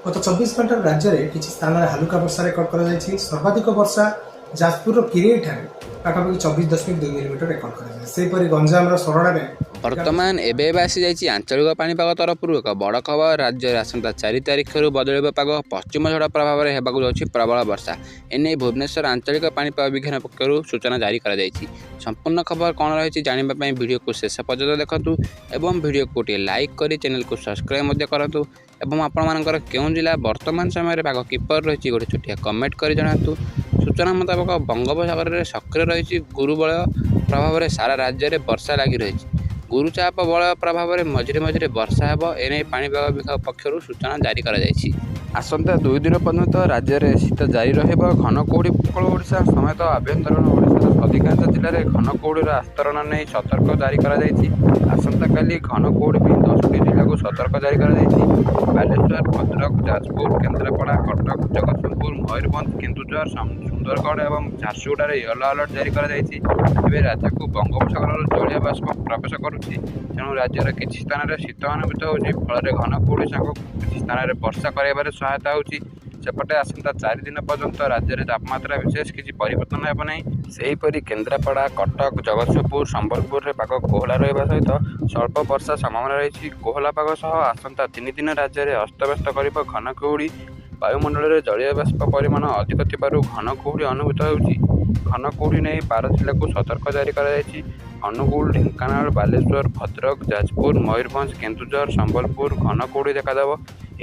ଗତ 24 ଘଣ୍ଟାରେ ରାଜ୍ୟରେ କିଛି ସ୍ଥାନରେ ହାଲୁକା ବର୍ଷା ରେକର୍ଡ କରାଯାଇଛି। ସର୍ବାଧିକ ବର୍ଷା ଯାଜପୁରର କିରେଇଠାରେ ପାଖାପାଖି 24.2 ମିଲିମିଟର ରେକର୍ଡ କରାଯାଇଛି। ସେହିପରି ଗଞ୍ଜାମର ସରଡ଼ାରେ ବର୍ତ୍ତମାନ ଏବେ ଏବେ ଆସିଯାଇଛି ଆଞ୍ଚଳିକ ପାଣିପାଗ ତରଫରୁ ଏକ ବଡ଼ ଖବର। ରାଜ୍ୟରେ ଆସନ୍ତା 4 ତାରିଖରୁ ବଦଳିବ ପାଗ। ପଶ୍ଚିମ ଝଡ଼ ପ୍ରଭାବରେ ହେବାକୁ ଯାଉଛି ପ୍ରବଳ ବର୍ଷା। ଏନେଇ ଭୁବନେଶ୍ୱର ଆଞ୍ଚଳିକ ପାଣିପାଗ ବିଜ୍ଞାନ ପକ୍ଷରୁ ସୂଚନା ଜାରି କରାଯାଇଛି। ସମ୍ପୂର୍ଣ୍ଣ ଖବର କ'ଣ ରହିଛି ଜାଣିବା ପାଇଁ ଭିଡ଼ିଓକୁ ଶେଷ ପର୍ଯ୍ୟନ୍ତ ଦେଖନ୍ତୁ ଏବଂ ଭିଡ଼ିଓକୁ ଗୋଟିଏ ଲାଇକ୍ କରି ଚ୍ୟାନେଲକୁ ସବସ୍କ୍ରାଇବ୍ ମଧ୍ୟ କରନ୍ତୁ ଏବଂ ଆପଣମାନଙ୍କର କେଉଁ ଜିଲ୍ଲା ବର୍ତ୍ତମାନ ସମୟରେ ପାଗ କିପରି ରହିଛି, ଗୋଟେ ଛୋଟିଆ କମେଣ୍ଟ କରି ଜଣାନ୍ତୁ। ସୂଚନା ମୁତାବକ, ବଙ୍ଗୋପସାଗରରେ ସକ୍ରିୟ ରହିଛି ଗୁରୁବଳୟ ପ୍ରଭାବରେ ସାରା ରାଜ୍ୟରେ ବର୍ଷା ଲାଗି ରହିଛି। ଗୁରୁଚାପ ବଳୟ ପ୍ରଭାବରେ ମଝିରେ ମଝିରେ ବର୍ଷା ହେବ। ଏନେଇ ପାଣିପାଗ ବିଭାଗ ପକ୍ଷରୁ ସୂଚନା ଜାରି କରାଯାଇଛି। ଆସନ୍ତା 2 ଦିନ ପର୍ଯ୍ୟନ୍ତ ରାଜ୍ୟରେ ଶୀତ ଜାରି ରହିବ। ଘନ କୁହୁଡ଼ି। ଉପକୂଳ ଓଡ଼ିଶା ସମେତ ଆଭ୍ୟନ୍ତରୀଣ ଓଡ଼ିଶାର ଅଧିକାଂଶ ଜିଲ୍ଲାରେ ଘନ କୁହୁଡ଼ିର ଆସ୍ତରଣ ନେଇ ସତର୍କ ଜାରି କରାଯାଇଛି। ଆସନ୍ତାକାଲି ଘନ କୁହୁଡ଼ି ପାଇଁ 10ଟି ଜିଲ୍ଲାକୁ ସତର୍କ ଜାରି କରାଯାଇଛି। ବାଲେଶ୍ୱର, ଭଦ୍ରକ, ଯାଜପୁର, କେନ୍ଦ୍ରାପଡ଼ା, କଟକ, ଜଗତସିଂହପୁର, ମୟୂରଭଞ୍ଜ, କେନ୍ଦୁଝର, ସୁନ୍ଦରଗଡ଼ ଏବଂ ଝାରସୁଗୁଡ଼ାରେ ୟେଲୋ ଆଲର୍ଟ ଜାରି କରାଯାଇଛି। ଏବେ ରାଜ୍ୟକୁ ବଙ୍ଗୋପସାଗରରୁ ଜଳୀୟ ବାଷ୍ପ ପ୍ରବେଶ କରୁଛି। ତେଣୁ ରାଜ୍ୟର କିଛି ସ୍ଥାନରେ ଶୀତ ଅନୁଭୂତ ହେଉଛି। ଫଳରେ ଘନ କୁହୁଡ଼ି ସାଙ୍ଗକୁ କିଛି ସ୍ଥାନରେ ବର୍ଷା କରାଇବାରେ ସହାୟତା ହେଉଛି। ସେପଟେ ଆସନ୍ତା 4 ଦିନ ପର୍ଯ୍ୟନ୍ତ ରାଜ୍ୟରେ ତାପମାତ୍ରା ବିଶେଷ କିଛି ପରିବର୍ତ୍ତନ ହେବ ନାହିଁ। ସେହିପରି କେନ୍ଦ୍ରାପଡ଼ା, କଟକ, ଜଗତସିଂହପୁର, ସମ୍ବଲପୁରରେ ପାଗ କୋହଲା ରହିବା ସହିତ ସ୍ୱଳ୍ପ ବର୍ଷା ସମ୍ଭାବନା ରହିଛି। କୋହଲା ପାଗ ସହ ଆସନ୍ତା 3 ଦିନ ରାଜ୍ୟରେ ଅସ୍ତବ୍ୟସ୍ତ କରିବ ଘନ କୁହୁଡ଼ି। ବାୟୁମଣ୍ଡଳରେ ଜଳୀୟ ବାଷ୍ପ ପରିମାଣ ଅଧିକ ଥିବାରୁ ଘନ କୁହୁଡ଼ି ଅନୁଭୂତ ହେଉଛି। ଘନ କୁହୁଡ଼ି ନେଇ 12 ଜିଲ୍ଲାକୁ ସତର୍କ ଜାରି କରାଯାଇଛି। ଅନୁଗୁଳ, ଢେଙ୍କାନାଳ, ବାଲେଶ୍ୱର, ଭଦ୍ରକ, ଯାଜପୁର, ମୟୂରଭଞ୍ଜ, କେନ୍ଦୁଝର, ସମ୍ବଲପୁର ଘନ କୁହୁଡ଼ି ଦେଖାଦେବ।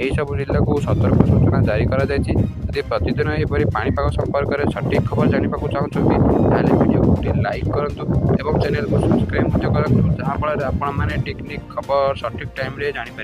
ଏହିସବୁ ଜିଲ୍ଲାକୁ ସତର୍କ ସୂଚନା ଜାରି କରାଯାଇଛି। ଯଦି ପ୍ରତିଦିନ ଏହିପରି ପାଣିପାଗ ସମ୍ପର୍କରେ ସଠିକ୍ ଖବର ଜାଣିବାକୁ ଚାହୁଁଛନ୍ତି, ତାହେଲେ ଭିଡ଼ିଓକୁ ଗୋଟିଏ ଲାଇକ୍ କରନ୍ତୁ ଏବଂ ଚ୍ୟାନେଲକୁ ସବସ୍କ୍ରାଇବ୍ ମଧ୍ୟ କରନ୍ତୁ, ଯାହାଫଳରେ ଆପଣମାନେ ଟିକିନିଖି ଖବର ସଠିକ୍ ଟାଇମ୍ରେ ଜାଣିପାରିବେ।